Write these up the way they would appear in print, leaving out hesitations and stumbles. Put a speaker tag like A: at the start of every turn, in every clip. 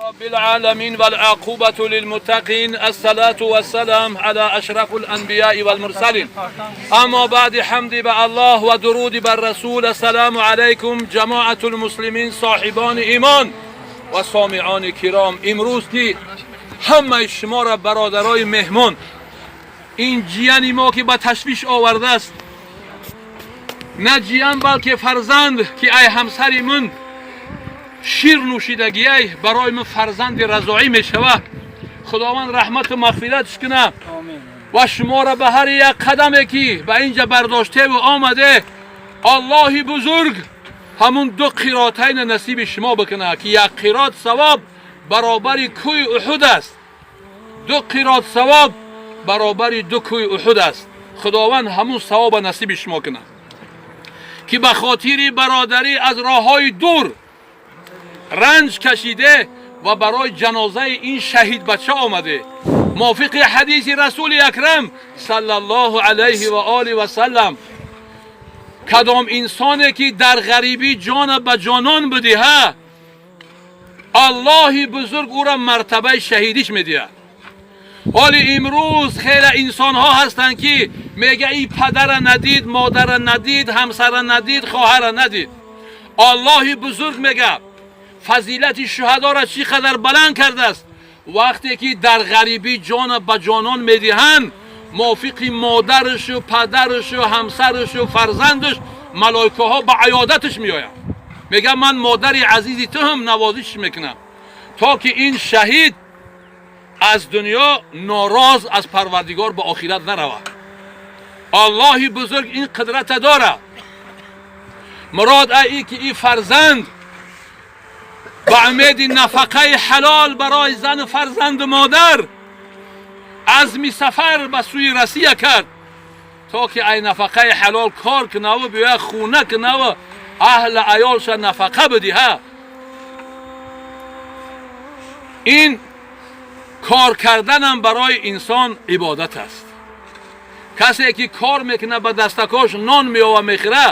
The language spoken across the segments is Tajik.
A: رب العالمين والعاقبة للمتقين، الصلاة والسلام على أشرف الأنبياء والمرسلين. أما بعد، حمد به الله و درود بر رسول. السلام علیکم جماعة المسلمین، صاحبان ایمان و سامعان کرام. امروز که همه شما را برادرای مهمان، این جیانی ما که به تشویش آورده است، نه جیان بلکه فرزند که ای همسری من шир нӯшидагиай, барои ман фарзанди разоӣ мешавад. Худованд раҳмату мағфиратш кунад ва шуморо ба ҳар як қадаме ки ба инҷа бардоштеву омаде, Аллоҳи бузург ҳамун ду қиротайна насиби шумо бикунад, ки як қирот савоб баробари кӯи Уҳуд аст. Ду қирот савоб баробари ду кӯи Уҳуд аст. Худованд ҳамун савоба насиби шумо кунад, ки ба хотири бародарӣ аз роҳҳои дур ранҷ кашиде ва барои ҷанозаи ин шаҳид бача омаде. Мувофиқи ҳадиси Расули Акрам саллаллоҳу алайҳи ва оли васаллам, кадом инсоне ки дар ғарибӣ ҷона ба ҷонон бидиҳа, Аллоҳи бузург ӯра мартабаи шаҳидиш медиҳад. Ҳоли имрӯз хеле инсонҳо ҳастанд, ки мега и падара надид, модара надид, ҳамсара надид, хоҳара надид. Аллоҳи бузург мега, фазилати шуҳадоро чӣ қадар баланд кардааст. Вақте ки дар ғарибӣ ҷона ба ҷонон медиҳанд, мувофиқи модарашу падарашу ҳамсарашу фарзандаш малоикаҳо ба аёдаташ меоянд. Мегӯям, ман модари азизи ту ҳам навозиш мекунам, то ки ин шаҳид аз дунё нороз аз Парвардигор ба охират наравад. Аллоҳи бузург ин қудрата дорад. Мурод ай ки и фарзанд ба умеди нафақаи ҳалол барои зану фарзанду модар азми сафар ба сӯи Россия кард, то ки ай нафақаи ҳалол кор кунаву биёя хуна кунаву аҳли аёлша нафақа бидиҳа. Ин кор карданам барои инсон ибодат аст. Касе ки кор мекунад, ба дастакош нон меова, мехӯра,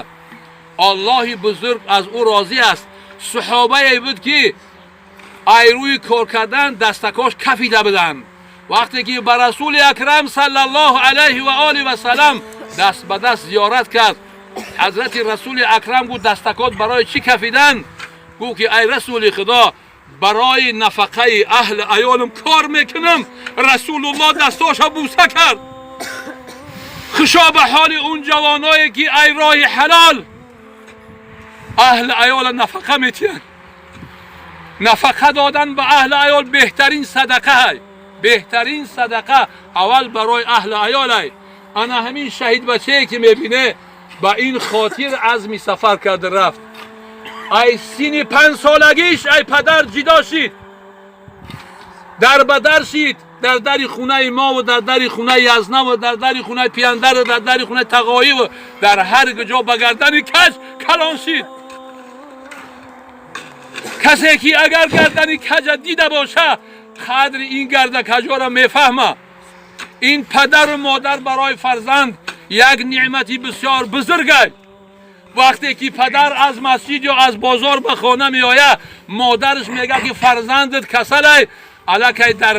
A: Аллоҳи бузург аз ӯ розӣ аст. Суҳобае буд, ки ай рӯи кор кардан дастакош кафида буданд. Вақте ки ба Расули Акрам саллаллоҳу алайҳи ва оли васалам даст ба даст зиёрат кард, ҳазрати Расули Акрам гуфт: «Дастакот барои чӣ кафидан?» Гуфт ки: «Ай Расули Худо, барои нафақаи аҳли аёлам кор мекунам». Расулуллоҳ дастоша бӯса кард. Хушо ба ҳоли он ҷавоное, ки ай роҳи ҳалол аҳли аёла нафақа метиҳанд. Нафақа додан ба аҳли аёл беҳтарин садақа ҳай, беҳтарин садақа аввал барои аҳли аёлай. Ана ҳамин шаҳидбачае ки мебине, ба ин хотир азми сафар карда рафт. Ай синни 5 солагиш ай падар ҷидо шид, дар ба дар шид, дар дари хонаи мову дар дари хонаи Язнаву дар дари хонаи Пияндару дар дари хонаи Тағоиву дар ҳар ҷо ба гардани каҷ калон шид. Касе ки агар гардани каҷа дида боша, қадри ин гарда каҷоро мефаҳма. Ин падару модар барои фарзанд як неъмати бисёр бузургай. Вақте ки падар аз масҷид ё аз бозор ба хона меояд, модараш мегӯяд ки фарзандат касалай, аллакай дар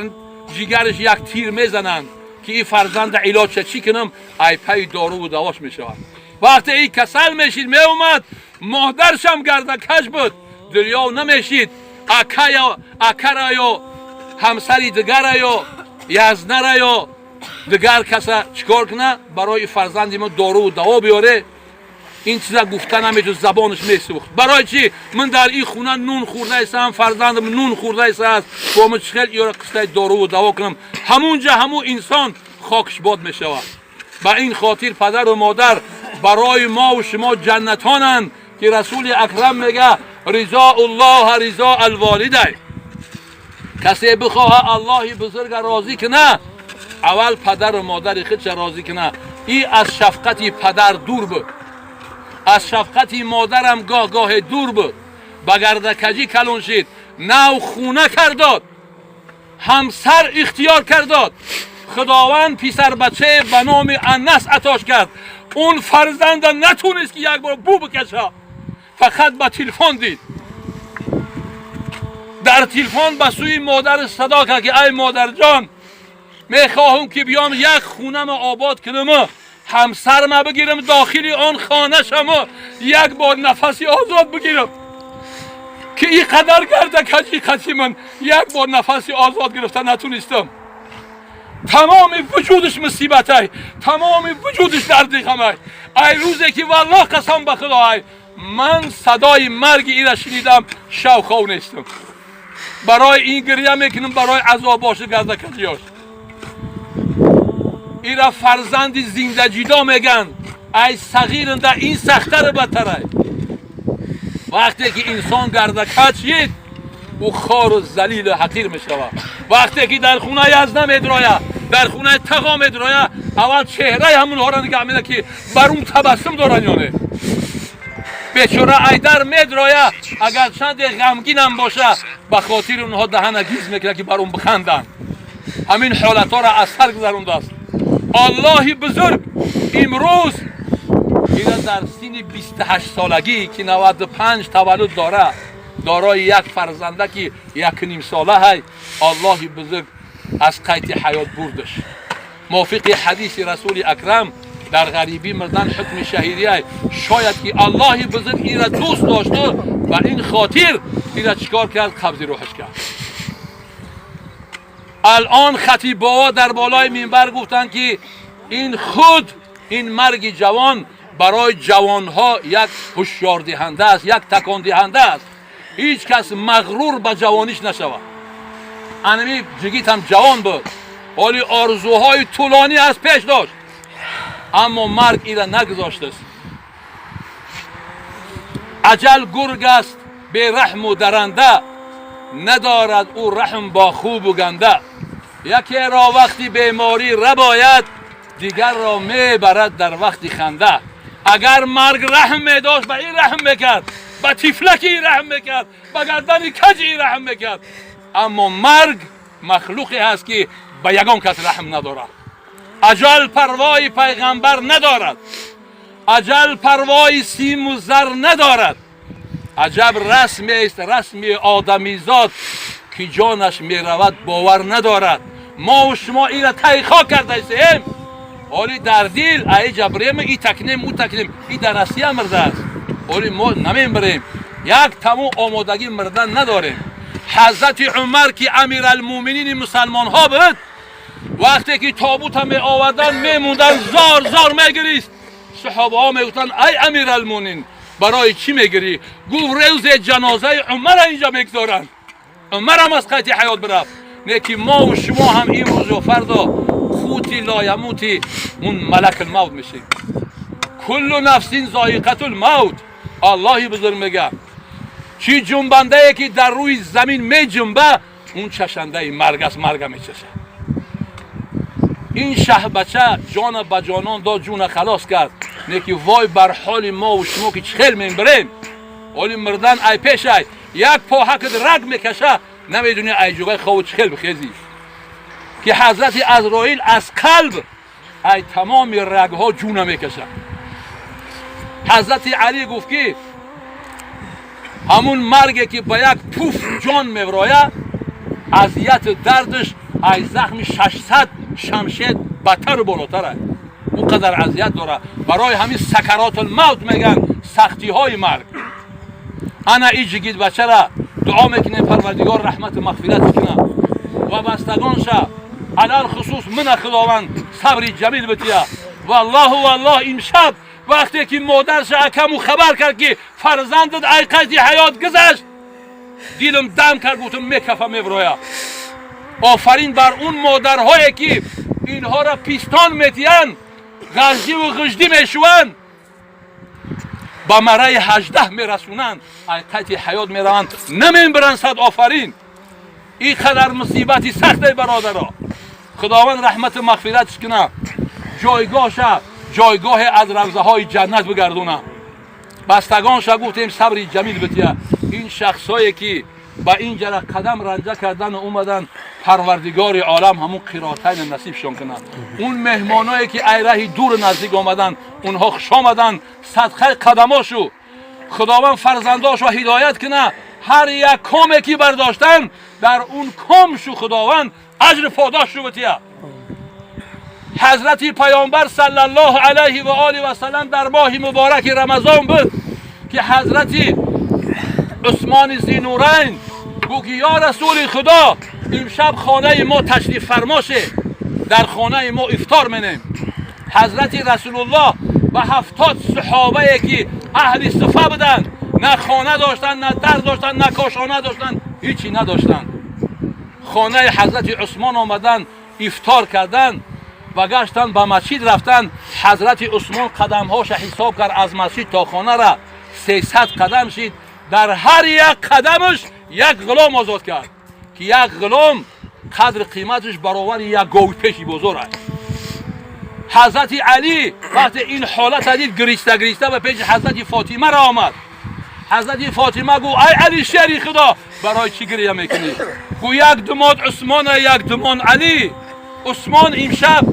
A: ҷигараш як тир мезананд, ки ин фарзанда илоҷша чӣ кунам, ай пайи доруву давош мешавад. Вақте ин касал мешид, меомад, модаршам гарда каҷ буд, дунё намешид, акара ё ҳамсари дигара ё язнара ё дигар каса чикор куна, барои фарзанди мо доруву даво биёре. Ин чиза гуфта намету, забонаш месӯхт. Барои чӣ? Ман дар ин хона нун хӯрдаистам, фарзандам нун хӯрдаистааст, бо ман чӣ хел ёра қиссаи доруву даво кунам? Ҳамунҷа ҳамун инсон хокш бод мешавад. Ба ин хотир падару модар барои мову шумо ҷаннатонанд, ки Расули Акрам мега: «Ризоуллоҳ ризо алволидай». Касе бихоҳа Аллоҳи бузурга розӣ куна, аввал падару модари худша розӣ куна. И аз шафқати падар дур буд, аз шафқати модарам гоҳ гоҳе дур буд, ба гардакаҷӣ калон шид. Нав хуна кардод, ҳамсар ихтиёр кардод. Худованд писарбачае ба номи Аннас атош кард. Он фарзанда натунист, ки як бор бу бикаша, фақат ба телефон дид. Дар телефон ба сӯи модараш садо кард, ки ай модарҷон, мехоҳам, ки биём, як хонама обод кунам, ҳамсарма бигирам, дохили он хона шама, як бор нафаси озод бигирам, ки ин қадар гарда каҷи қати ман як бор нафаси озод гирифта натунистам. Тамоми вуҷудаш мусибатай, тамоми вуҷудаш дарди ғамай. Ай рӯзе ки, валлоҳ, қасам ба худоай, ман садои марги ира шунидам, шав хов нестам. Барои ин гиря мекунам, барои азобошу гардакаҷиёш. Ира фарзанди зиндаҷидо меган. Ай сағиранда ин сахтару бадтарай. Вақте ки инсон гардакаҷ шид, ӯ хору залилу ҳақир мешавад. Вақте ки дар хонаи азна медроя, дар хонаи тағо медроя, аввал чеҳраи ҳамонҳоро нигаҳ мена, ки бар он табассум доранд ё не. Бечора айдар медроя, агар чанде ғамгинам боша, ба хотири онҳо даҳана гиз мекунад, ки бар он биханданд. Ҳамин ҳолатҳоро аз сар гузарондааст. Аллоҳи бузург имрӯз ина дар синни 28 солагӣ, ки 95 таваллуд дора, дорои як фарзанда, ки 1,5 сола ҳай, Аллоҳи бузург аз қайди ҳаёт бурдаш. Мувофиқи ҳадиси Расули Акрам, дар ғарибӣ мурдан ҳукми шаҳидиай. Шояд ки Аллоҳи бузург ира дӯст дошту ба ин хотир ира чикор кард? Қабзи рӯҳаш кард. Алон хатибоҳо дар болои минбар гуфтанд, ки ин худ ин марги ҷавон барои ҷавонҳо як ҳушёрдиҳанда аст, як такондиҳанда аст. Ҳеҷ кас мағрур ба ҷавониш нашавад. Анами ҷигит ҳам ҷавон буд, ҳоли орзуҳои тӯлонӣ аз пеш дошт, аммо марг ира нагузоштааст. Аҷал гург аст бераҳму даранда, надорад ӯ раҳм бо хубу ганда. Якеро вақти беморӣ рабояд, дигарро мебарад дар вақти ханда. Агар марг раҳм медошт, ба ин раҳм мекард, ба тифлаки ин раҳм мекард, ба гардани каҷи ин раҳм мекард. Аммо марг махлуқе ҳаст, ки ба ягон кас раҳм надорад. Аҷал парвои пайғамбар надорад, аҷал парвои симу зар надорад. Аҷаб расмест расми одамизод, ки ҷонаш меравад, бовар надорад. Мову шумо ира тайхо кардаистем, ҳоли дар дил аи ҷабрем, и такнем, ӯ такнем. И дар Россия мирдааст, ҳоли мо намемирем, як тамом омодагӣ мирдан надорем. Ҳазрати Умар, ки амиралмӯминини мусалмонҳо буд, вақте ки тобута меовардан, мемондан, зор зор мегирист. Саҳобаҳо мегуфтанд: «Ай амиралмӯминин, барои чӣ мегирӣ?» Гуфт: «Рӯзе ҷанозаи Умара инҷа мегузоранд. Умарам аз қайди ҳаёт бирафт, не ки мову шумо ҳам имрӯз ё фардо қути лоямути он малакулмавт мешем. Куллу нафсин зоиқатул мавт. Аллоҳи бузург мега: чӣ ҷунбандае ки дар рӯи замин меҷунба, он чашандаи марг аст, марга мечашад». Ин шаҳбача ҷона ба ҷонон дод, ҷуна халос кард, не ки вой бар ҳоли мову шумо, ки чӣ хел мембирем. Ҳоли мирдан ай пешай як поҳакат раг мекаша, намедуни ай ҷугаи хову чӣ хел бихезӣ, ки ҳазрати Азроил аз қалб ай тамоми рагҳо ҷуна мекашад. Ҳазрати Алӣ гуфт, ки ҳамун марге ки ба як пуф ҷон меврояд, азияту дардаш ай захми 600 шамшед бадтару болотар аст. Ӯ қадар азият дорад. Барои ҳамин сакаротул мавт мегӯянд, сахтиҳои марг. Ана и ҷигит бачара дуо мекунем, Парвардигор раҳмату мағфират кунад ва бастагонша, алалхусус мина, Худованд сабри ҷамил бития. Валлоҳу валлоҳ, имшаб вақте ки модарша акаму хабар кард, ки фарзандат ай қайди ҳаёт гузашт, дилам дам кард, гуфтам, мекафа, мевроя. Офарин бар он модарҳое, ки инҳоро пистон метиҳанд, ғаждиву ғиждӣ мешуванд, ба мараи 18 мерасонанд, ай қайди ҳаёт мераванд, намембиранд. Сад офарин! Ин қадар мусибати сахте, бародаро. Худованд раҳмату мағфиратш кунад, ҷойгоҳша ҷойгоҳе аз равзаҳои ҷаннат бигардонад. Бастагонша, гуфтем, сабри ҷамил бития. Ин шахсҳое, ки ба ин ҷара қадам ранҷа кардану омадан, Парвардигори олам ҳамун қиротайна насибшон кунад. Он меҳмоное, ки ай раҳи дуру наздик омаданд, онҳо хуш омаданд, садқаи қадамошу. Худованд фарзандошро ҳидоят кунад. Ҳар як коме ки бардоштан, дар он ком шу Худованд аҷр подош шу бития. Ҳазрати Паёмбар саллаллоҳу алайҳи ва олиҳи васаллам дар моҳи мубораки Рамазон буд, ки ҳазрати Усмони Зинурайн гуфт, ки ё Расули Худо, имшаб хонаи мо ташриф фармоше, дар хонаи мо ифтор менем. Ҳазрати Расулуллоҳ ба 70 саҳобае, ки аҳли суфа буданд, на хона доштанд, на дар доштанд, на кошона доштанд, ҳичи надоштанд. Хонаи ҳазрати Усмон омаданд, ифтор карданд ва гаштанд, ба масҷид рафтанд. Ҳазрати Усмон қадамҳоша ҳисоб кард, аз масҷид то хонара 300 қадам шид. Дар ҳар як қадамаш як ғулом озод кард, ки як ғулом қадр қиматаш баровари як гови пеши бозор аст. Ҳазрати Алӣ вақте ин ҳолата дид, гириста гириста ба пеши ҳазрати Фотимара омад. Ҳазрати Фотима гуфт: «Ай Али, шери Худо, барои чӣ гирия мекунӣ?» Гуфт: «Як думод Усмона, як думон Алӣ. Усмон имшаб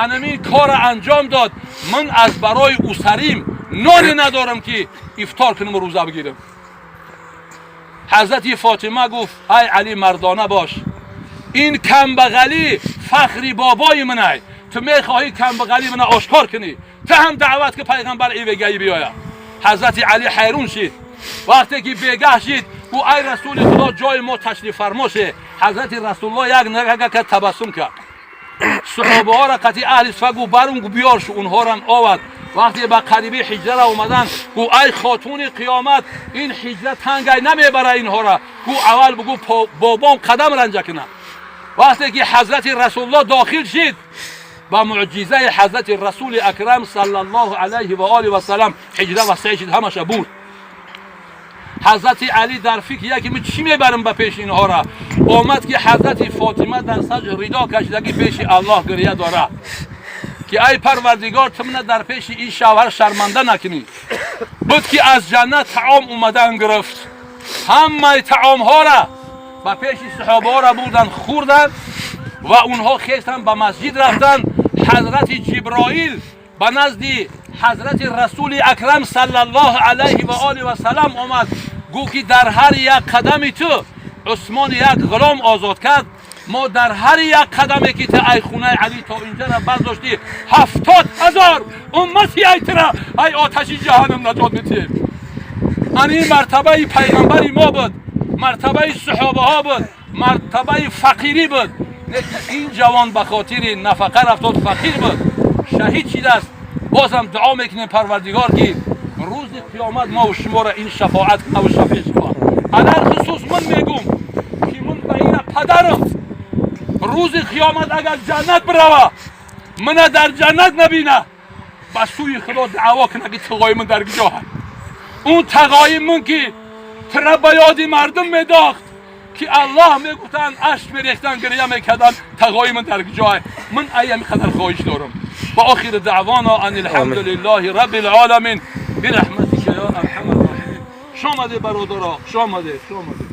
A: анамин кора анҷом дод. Ман аз барои усарим ноне надорам, ки ифтор кунам, рӯза бигирам». Ҳазрати Фотима гуфт: «Ай Алӣ, мардона бош. Ин камбағалӣ фахри бобои манай. Ту мехоҳӣ камбағалӣ мана ошкор кунӣ? Ту ҳам даъват ки пайғамбар ивегаӣ биёяд». Ҳазрати Алӣ ҳайрон шид. Вақте ки бегаҳ шид, гӯ: «Ай Расули Худо, ҷои мо ташриф фармоше». Ҳазрати Расулуллоҳ як нагага табассум кард. Саҳобаҳоро қатъи аҳли суфа гӯ барун биёр шу, онҳорам овард. Вақте ба қариби ҳиҷрара омаданд, гӯ: «Ай хотуни қиёмат, ин ҳиҷра тангай намебара инҳора». Гӯ: «Аввал бугӯ бобом қадам ранҷа кунад». Вақте ки ҳазрати Расулуллоҳ дохил шид, ба муъҷизаи ҳазрати Расули Акрам саллаллоҳу алайҳи ва олиҳи васаллам ҳиҷра васеъ шид, ҳамаша бурд. Ҳазрати Алӣ дар фикр яке ман чӣ мебарам ба пеши инҳора, омад, ки ҳазрати Фотима дар саҷ ридо кашидаги пеши Аллоҳ гирия дорад, ки ай Парвардигор, ту мана дар пеши ин шавҳар шарманда накунӣ. Буд, ки аз ҷаннат таом омадан гирифт, ҳамаи таомҳора ба пеши саҳобаҳора бурданд, хӯрданд ва онҳо хестанд, ба масҷид рафтанд. Ҳазрати Ҷиброил ба назди ҳазрати Расули Акрам саллаллоҳу алайҳи ва олиҳи васаллам омад, гуфт, ки дар ҳар як қадами ту Усмон як ғулом озод кард. Мо дар ҳар як қадаме, ки ту ай хонаи Алӣ то инҷара бардоштӣ, 70 000 уммати ай тура ай оташи ҷаҳаннам наҷот метиҳем. Ан ин мартабаи пайғамбари мо буд, мартабаи саҳобаҳо буд, мартабаи фақирӣ буд. Ин ҷавон ба хотири нафақа рафтод, фақир буд, шаҳид шидааст. Бозам дуо мекунем, Парвардигор, ки рӯзи қиёмат мо шуморо ин шафоат кунаву шафеъ шавад. Алалхусус ман мегум, ки ман ба ина падарам рӯзи қиёмат агар ҷаннат бирава, мана дар ҷаннат набина, ба сӯи Худо даъво куна, ки тағои ман дар куҷо ҳаст? Он тағои ман, ки тира ба ёди мардум медохт, ки Аллоҳ мегуфтанд, ашк мерехтанд, гиря мекарданд, тағои ман дар куҷо ҳаст? Ман аями қадар хоҳиш дорам. Ва охир даъвона ан алҳамдулиллаҳи раббил оламин бирахматика ё арҳамар роҳимин. Шомаде, бародаро, шомаде, шомаде.